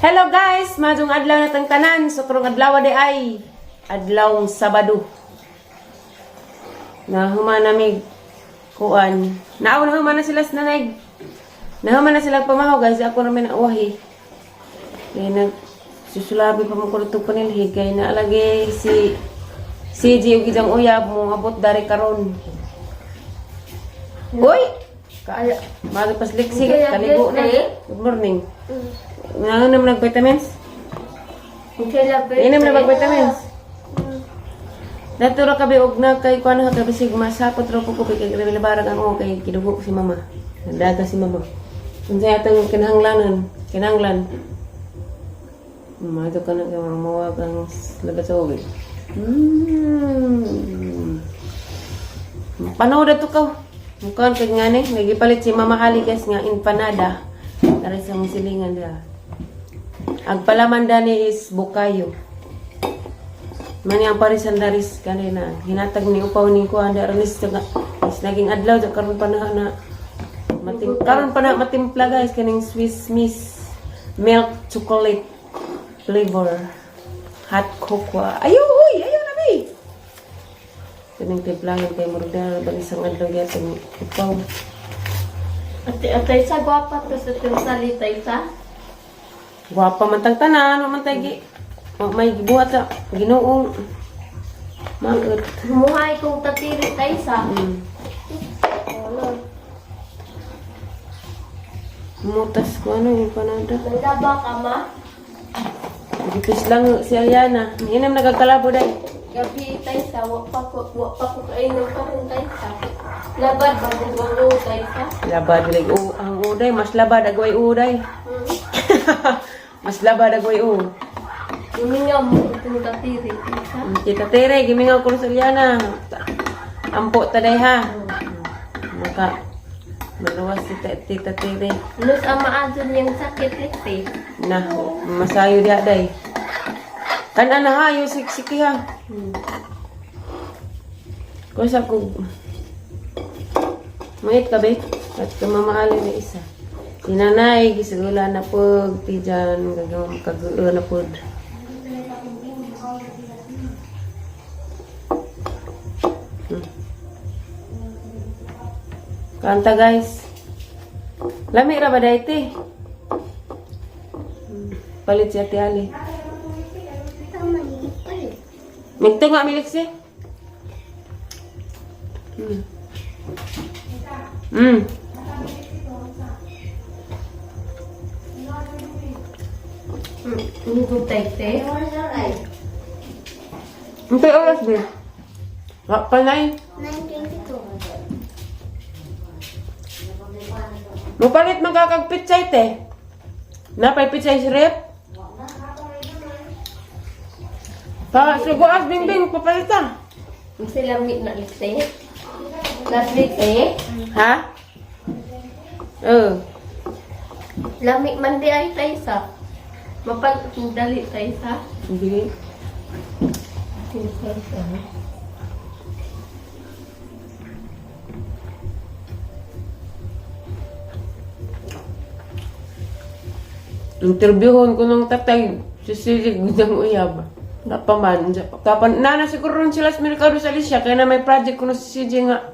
Hello guys, majong adlaw na tang tanan. So karong adlaw di ay adlawng Sabado. Nahuman nami kuan. Naaw nahuman na sila sa nanay. Nahuman na sila pamahaw, guys. Ako naman na uwahi. Kaya nag susulabi pa mo ko itong panilhi. Kaya naalagay si CJ ug ijang uyab mo abot dari karon. Uy! Kaya, magpasliksik, kaligo na. Good morning. Nga naman nag-vitamins? Inom na mag-vitamins? Dato ra kabi og na kay kuan ha kabi sig masakot ra ko kay grabe labarag ang o kay kidugo ko si mama. Nagdaga si mama. Unsay atong kinahanglanon? Kinahanglan. Mato ka na kay mawag ang labat sa uwi. Panood ato ka. Mukhang kay nga ni, nagipalit si Mama Ali, guys, nga empanada. Dari sa mong silingan dira. Ang palaman dani is bukayo. Mani ang parisan daris kanina. Hinatag ni upaw ni kuan da ranis nga is naging adlaw sa karon pa na na matim karon pa na matimpla, guys, kaning Swiss Miss milk chocolate flavor hot cocoa. Ayo uy, ayo na bi. Kaning timplahan kay murag da ba isang adlaw gyapon upaw. Ate, atay sa gwapa to sa itong salitay sa. Gwapa man tang tanan, wa man tay gi wa may gibuhat sa Ginoong maot. Humuhay kong tatiri tay sa. Ano? Mutas ko ano yung panada. Nagdaba ka ma? Gipis lang si Aliana. Hinam nagkakalabo day. Gabi tay sa, wa pa ko kainom pa rin tay sa. Labad bago bago tay sa. Labad like o ang uday mas labad agway uday. Mas labad agway u. Humingaw mo itong tatiri tay sa. Kita tere gimingaw ko sa Aliana. Ampo taday ha. Maka maluwas si tita Tere. Nus ang maadyo niyang sakit likti. Na masayo diha day. Kanan na ha, yung siksiki ha. Kusa ko. Mait ka be? At kamamaali na isa. Si nanay, gisugula na po. Tijan, gagawin kaguo na po. Kanta, guys. Lami ra ba dahiti? Palit si Ate Ali. Migto nga milik si. Hindi tay te. Unsay oras ba? Wa pa na. 9:22. Mupalit man ka kag pitsay te. Napay pitsay si rep. Pa suguas bingbing papalit ah. Sila mi na likti. Naslikti. Ha? Oh. Lami man di ay tay sa. Mapal dali tay sa. Hindi. Interviewon ko nung tatay, si Silig ng uyab. Napaman. Kapan, nana siguro ron sila sa Mercado sa Alicia, kaya na may project ko na si CJ nga.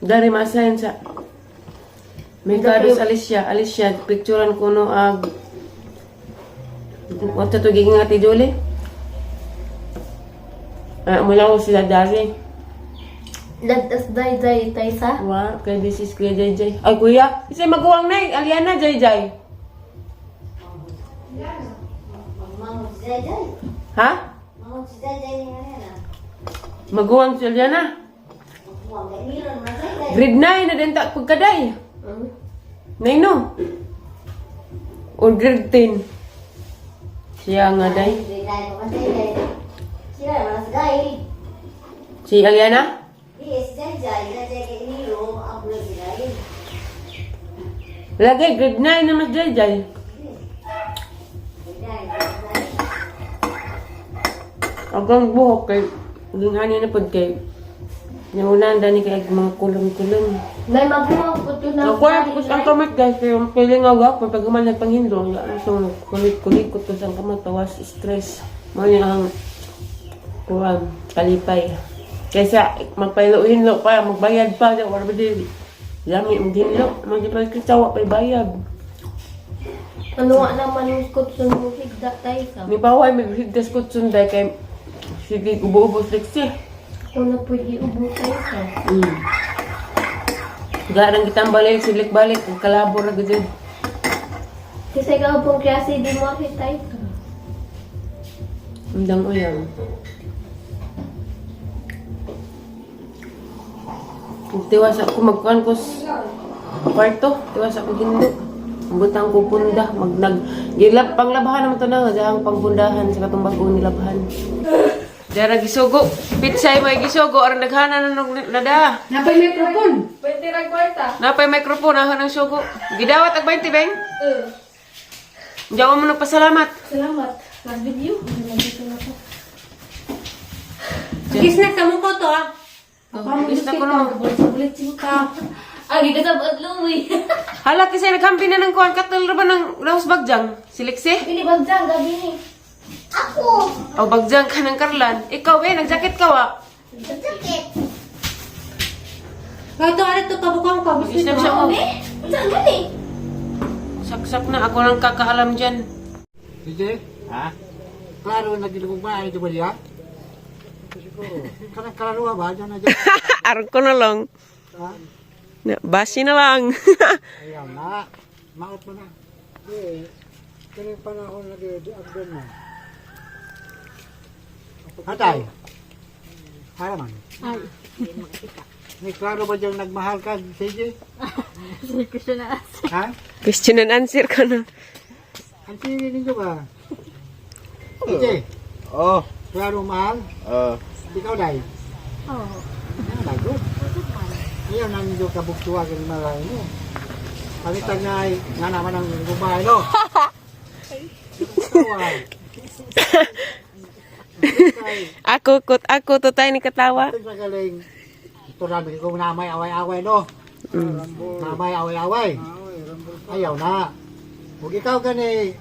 Dari masayan sa Mercado sa Alicia. Alicia, picturean ko no ag... What to giging ati Julie? Ah, mula ko sila dari. Ladas day day tay sa. Wa, kay this is Kuya Jay Jay. Ay, Kuya, isa maguwang na eh. Aliana, Jay Jay. Ha? Maguwang si Aliana. Grade 9 na din ta pagkaday. 9 no. O grade 10. Siya nga day. Si Aliana? Lagay grade 9 na mas Jay Jay. Agang buhok kay gingani na pud kay Yung dani kay mga kulong-kulong. Nay, magbuwag ko to na. Ako ay pagkus ang kamot, guys, pero feeling nga wa pag human nagpanghindo, so kulit-kulit ko to sa kamot tawas stress. Mao ni ang kuan kalipay. Kaysa magpailo-hinlo pa, magbayad pa, wala ba di lami maghinlo, magipay kita wa pay bayad. Ano nga naman yung kutsun mo higda tayo sa. Ni baway maghigdas ko sunday kay sige ubo-ubo liksi. Kung na pwede ubo tayo sa. Garang kitang balik, silik-balik, kalabor ra gud. Kasi ikaw pong klase, di mo ako tayo sa. Undang uyaw. Tiwas ako magkuan ko kwarto, tiwas ako hindo. Butang ko punda, magnag gilap panglabahan naman to na, dahang pangpundahan sa katong bago nilabhan. Dara gisugo, pitsay may gisugo aron daghana na nung nada. Napay microphone. 20 ra kwarta. Napay microphone ahon ang sugo. Gidawat ag 20 beng. Eh. Jawa mo nagpasalamat. Salamat. Mas video. Nandito na po. Kisnak sa mo ko to ah. Oh, isna ko no. Bulit ka. Agi ka sa badluwi. Hala kasi naghampi na ng kuan katul ra ba ng laos bagjang? Siliksi? Pili bagjang gabi ni. Ako. O bagjang ka ng Karlan. Ikaw eh, nagjakit ka wa. Sakit. Ito, ano to, kabukang ka. Gusto Isnap siya oh. Eh, saan gani? Saksak na ako lang kakaalam dyan. DJ? Ha? Klaro na ginugma ay di ba niya? Siguro. Kanang kalaruha ba? Diyan na dyan. Aron ko na lang. Ha? Na, basi na lang. Ayaw na. Maot mo na. Di, kini panahon na di, di agdan mo. Hatay. Haraman. Ay. May klaro ba diyang nagmahal ka, CJ? Ha? Question and answer ka na. Ang sili ninyo ba? CJ, Oh. klaro mahal? Oh. Ikaw, Day? Oo. Ah, good. Ngayon, nandito ka buktuwa ka ni Malay mo. Palitan nga ay, nga naman ang babae, no? Tawa. Ako, kot, ako, to tayo ni katawa. Ito sa galing, ito namin kung namay away-away, no? Namay away-away. Ayaw na. Huwag ikaw gani,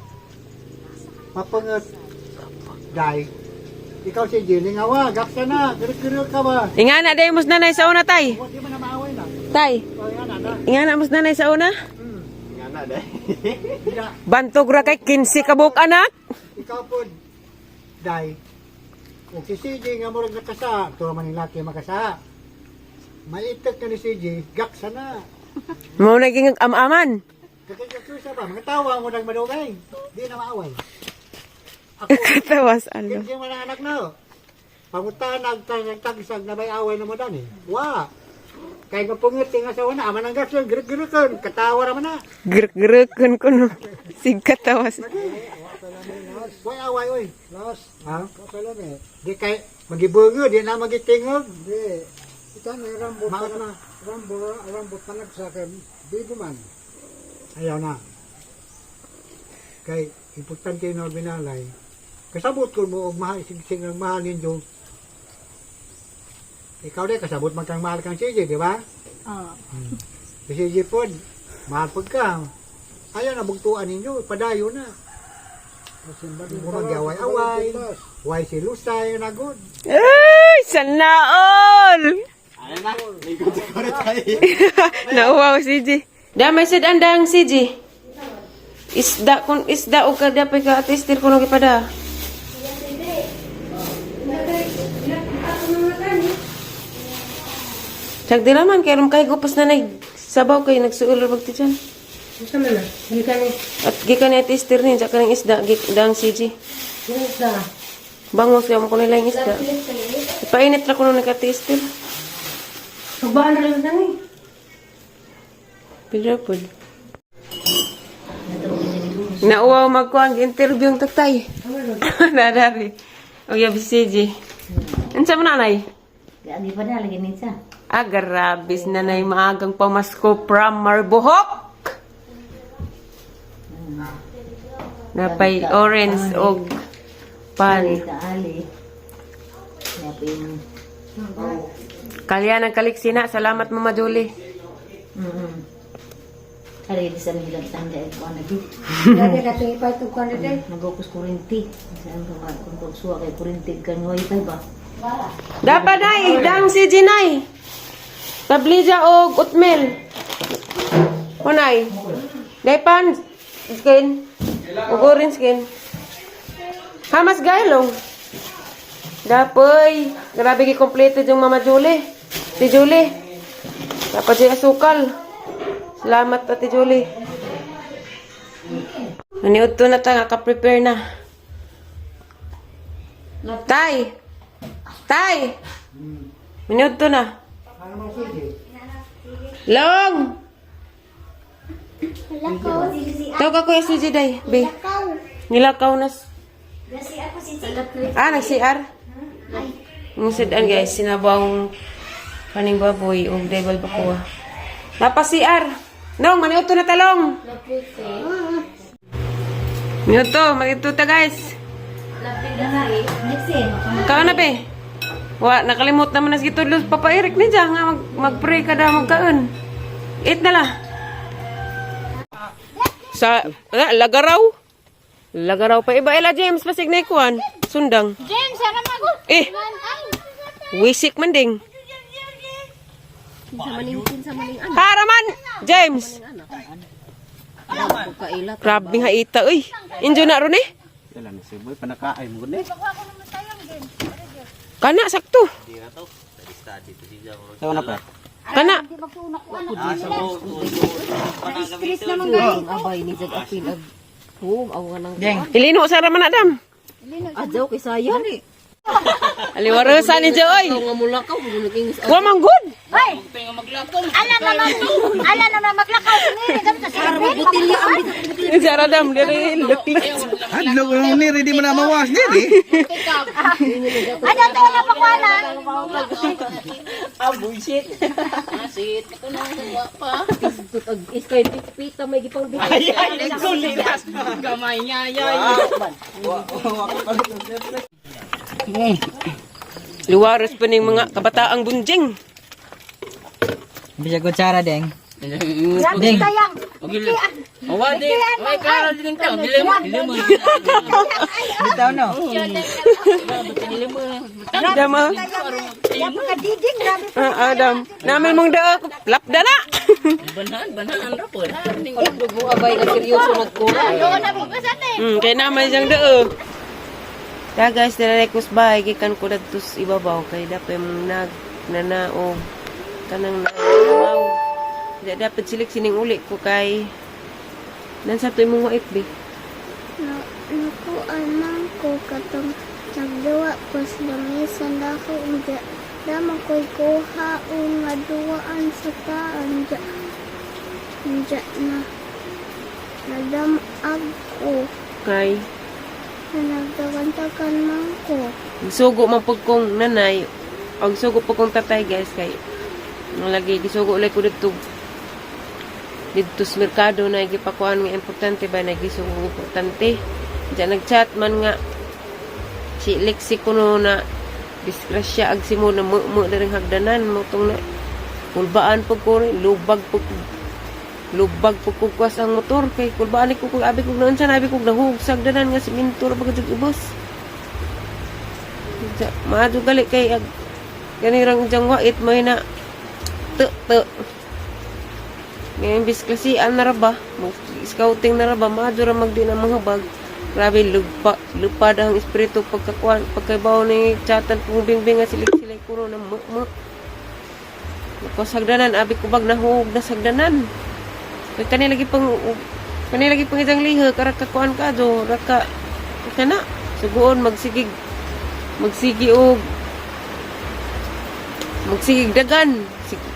mapangat, Day. Ikaw si Jiling, awa, gaksa na, giri-giri ka ba? Ingana day mos nanay sa una tay. Huwag di mo na maaway na. Tay, O, yan, na. ingana mos nanay sa una. Nga na dai. Hindi. Bantog ra kay 15 ka buok anak. Ikaw po, Day, kung si CJ nga murag nakasa, ito naman yung laki makasa. Maitak ka ni CJ, gaksa na. Mao naging am-aman. Kakikakisa ba? Mga tawa mo nang madugay. Di na maaway. Ako, Katawas ano. hindi mo na anak na. Panguntahan nagtagisag na may away na mo dani. Wa. Kaya nga pungit nga sa una, ama nang gaksan, girik-girikan, katawa raman na. Grek-grekan ko no. Sig katawas. Way away, oy. Las. Ha? Di kay magibungo, di na magitingog. Di, ito na rambot Maot na. rambot rambot panag sa akin, bigo man. Ayaw na. Kay importante na binalay. Kasabot ko mo og mahal sing ang mahal ninyo. Ikaw din kasabot man kang mahal kang CJ, di ba? Oo. Si CJ pod, mahal pag ka. Ayaw na bugtuan ninyo, padayo na. Gumagaway-away, way si Lusay, nagod. Ay, sana all. Ano na? May good ko na tayo. Nauwaw si G. Damay sad andang si G. Isda kun isda og kada pa ka atistir kuno gipada. Tag dila man kay rom kay gupas na nay sabaw kay nagsuol ra bagti dyan. Gusto mo na. Hindi ka ni. At gikan ni atistir ni sa kanang isda dang si G. Isda. Bangos kay mo kuno lang isda. Ipainit ra kuno ni katistir. Sugbaan na lang na ni. Pila pod. Nauwaw magkuang interview ang tatay. Nadari. O yabi si CJ. Unsa man nanay? Lagi pa na, lagi nisa. Ah, grabis nanay maagang pamasko from Marbuhok. Napay orange og pan. Kaali. Kaya po yung Kalya ng kaliksina. Salamat, Mama Julie. Kaya di sa nilang tanda ay kuha na di. Dati katong ipatog ko na day. Nagokos kurinti. Saan ka nga kung pagsuwa kay kurinti kan wifi ba? Dapat ay, dang si Jinay. Tablija og oatmeal. Unay. Daypan skin. Ug orange skin. Hamas gailong. Dapoy, grabe gi kompleto yung Mama Julie. Si Julie. Dapat siya asukal. Salamat, Ate Julie. Maniudto na ta, ka-prepare na. Tay! Tay! Minuto na. Ano mo sige? Long! Tawag ako yung CJ day, be. Nilakaw na. Ah, nag-CR? Musudan guys, sinabawang paning baboy o devil bakuha. Napa-CR! Nong, maniuto na talong! Minuto, maniuto ta guys. Kaon na be. Wa, nakalimot naman na gitudlo Papa Eric ni nga mag-pray ka daw magkaon. Eat na la. Sa wala, lagaraw. Lagaraw pa iba ila James pasig na ikuan. Sundang. James, sana mago. Eh, wisik man ding. Haraman, James. Grabe nga ita, uy. Injo na ron eh. Wala na si boy panakaay mo gud eh. Kana sakto. Tawa na pa. Kana. Abay ni jag apil ag home aw nga nang. Ilino sa raman adam. Adyaw kay sayan. Aliwarusan ni Joy. Nga mula ka mo nagingis. Wa man good. Ala naman, ala naman maglakaw ni gamit sa Butilya ang Sa radam diri look. Hadlok lang ni ready man na mawas diri. Ada to na pakuana. ag iskay pita may gipang Luwaros pa ning mga kabataang bunjing. Bisa kutsara, Deng. Grabe tayang. Bitaw, no? Adam ah. Yang kadiding grabe. Ah, Adam. Namin mong daa lapda na. mo abay nga seryoso nagkura. Doon na po sa atin. Kay naman siyang daa. Ta guys, dira ko sa bahay gikan ko dadto sa ibabaw kay dapay mong nag nanaog kanang nanaog. Di dapat silik sining uli ko kay nan sa to imong wait be. Na, nakuan man ko katong nagduwa ko sa lamesa dako unja dama ko'y kuha o nga duwaan sa taan unja unja na nadamag ko Kay na nagdagantakan man ko. Sugo man pud kong nanay, og sugo pud kong tatay guys kay ang lagi gisugo ulit ko didto didto sa merkado na gipakuan nga importante ba na gisugo importante. Diyan nagchat man nga si Lexi kuno na disgrasya ag simo na mo mo na ring hagdanan mo tong na kulbaan pud ko rin, lubag pud ko lubag pud ko kuwas ang motor kay kulbaan ni ko kung abi kog naunsa na abi kog nahug sa hagdanan nga siminto ra ba jud ubos. Maadyo gali kay ag ganirang jang wait may na te te. Ngayon bis klasian na ra ba? Mag scouting na ra ba? Maadyo ra magdi na mga bag. Grabe lupa lupa ang espiritu pagkakuan pagkaibaw ni chatan kung bingbing nga silik-silik kuro na mo mo. Ko sagdanan abi ko bag nahug na sagdanan. Kay kani lagi pang isang liha kara kakuan ka do raka kana suguon magsigig magsigi og magsigig dagan.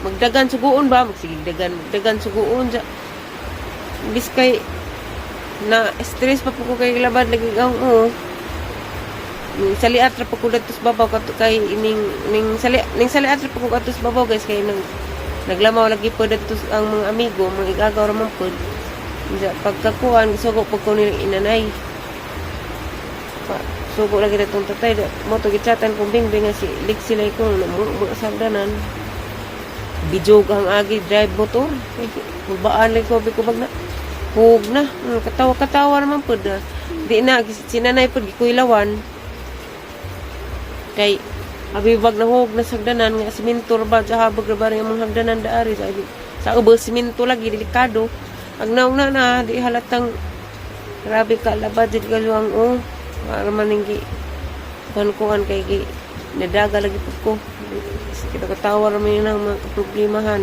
Magdagan suguon ba, magsigig dagan, magdagan suguon ja. Imbis kay na stress pa po ko kay labad lagi ang oo. Ning saliat ra po ko dadto sa babaw kato kay ning ning sali ning saliat ra po ko kadto sa babaw guys kay nang naglamaw lagi po dadto ang mga amigo, mga igagaw ra man pod. Ja, pagkakuan gisugo po ko nilang inanay. Pa, Sugo lagi na itong tatay. Mo to gichatan kong bingbing nga si Lixie lay ko na sa hagdanan. Bijog ang agi drive motor. Kulbaan lagi ko ko bag na. Hug na. Katawa-katawa naman pud. Ah. Di na sinanay pud gikuylawan. Kay abi bag na hug na sagdanan nga siminto ra ba sa habag ra ba rin among hagdanan daari sa abi sa ubo siminto lagi delikado. Ag naong na na di halatang grabe ka labad jud kaluang oh. Para man ning gi kuan kay gi nadaga lagi pud ko. Kita katawa ra man ang mga problemahan.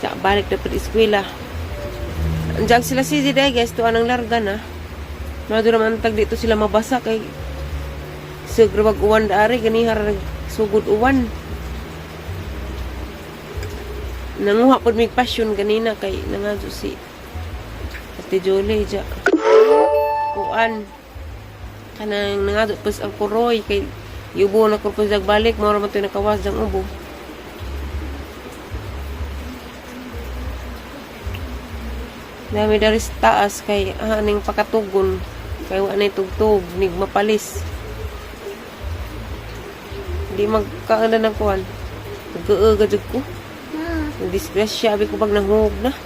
Sa balik dapat eskwela. Andiyan sila si Zidane guys, tuan ang larga na. Mga doon naman tag dito sila mabasa kay sa grabag uwan daari ganiha ra sugod uwan. Nanguha pod mig passion ganina kay nangadto si Ate Jolie ja. Kuan kanang nangadto pas ang kuroy kay yubo na ko pud balik mao ra man to'y nakawas dang ubo. Dami dari sa taas kay aning pakatugon kay wa nay tugtog nig mapalis. Di magkaanda ng kuan. Nag-uuga jud ko. Ma, Disgrasya abi ko pag nahug na.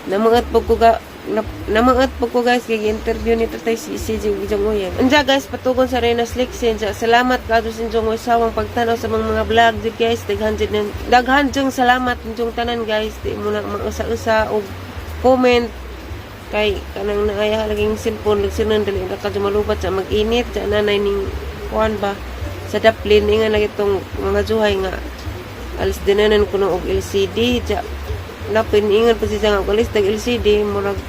Namangat po ko ga na, namangat po ko guys kay interview ni Tatay si CJ ug Jong Uyan. Anja guys patugon sa Renas Lexi. Anja salamat kadto sa inyong usawang pagtanaw sa mga vlog jud guys. Daghan jud daghan jung salamat inyong tanan guys. Di mo na mausa-usa og comment kay kanang naaya laging cellphone lagsunan dali ra ka malubat sa mag-init sa nanay ning kuan ba sa daplin ingan lagi tong mga juhay nga alis dinanan ko og LCD ja napin ingan pa siya nga og alis tag LCD murag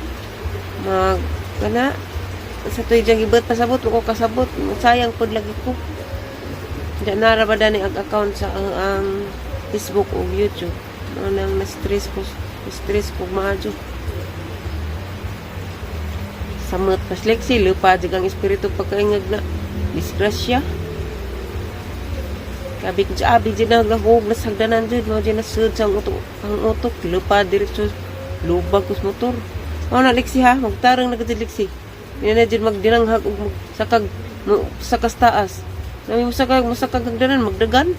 mag kana sa tuy diyang gibot pasabot ko kasabot sayang pod lagi ko ja nara ba dani ag account sa ang Facebook ug YouTube mo nang na-stress ko stress ko maadyo samot pas leksi lupa jud ang espiritu pagkaingag na disgrasya. Kabi ko abi jud na nahug na sagdanan jud mo jud na sud sa ang utok lupa diretso lubag kus motor. Mao na liksi ha, magtarang na gud liksi. Di na jud magdinanghag og magsakag mo sakas taas. Nami mo sakag hagdanan magdagan.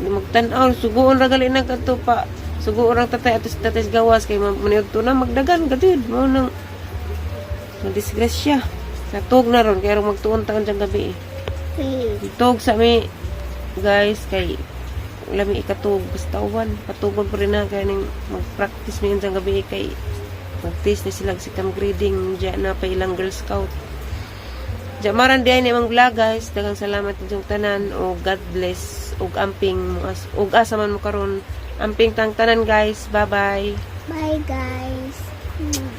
Di magtan-aw suguon ra gali na kadto pa. Suguon ra tatay ato sa tatay sa gawas kay maniudto na magdagan ka jud. Mao nang madisgrasya. Sa tug na ron kay aron magtuon taon diyang gabi eh. Hey. Tug sa mi guys kay lami ikatug basta uwan patugon pa rin na kay ning mag-practice mi diyang gabi kay mag-test ni sila sa second grading diya na pa ilang Girl Scout. Diya maran diay ni among vlog guys. Daghang salamat inyong tanan o God bless ug amping mo as ug asa man mo karon. Amping tang tanan guys. Bye bye. Bye guys. Mwah.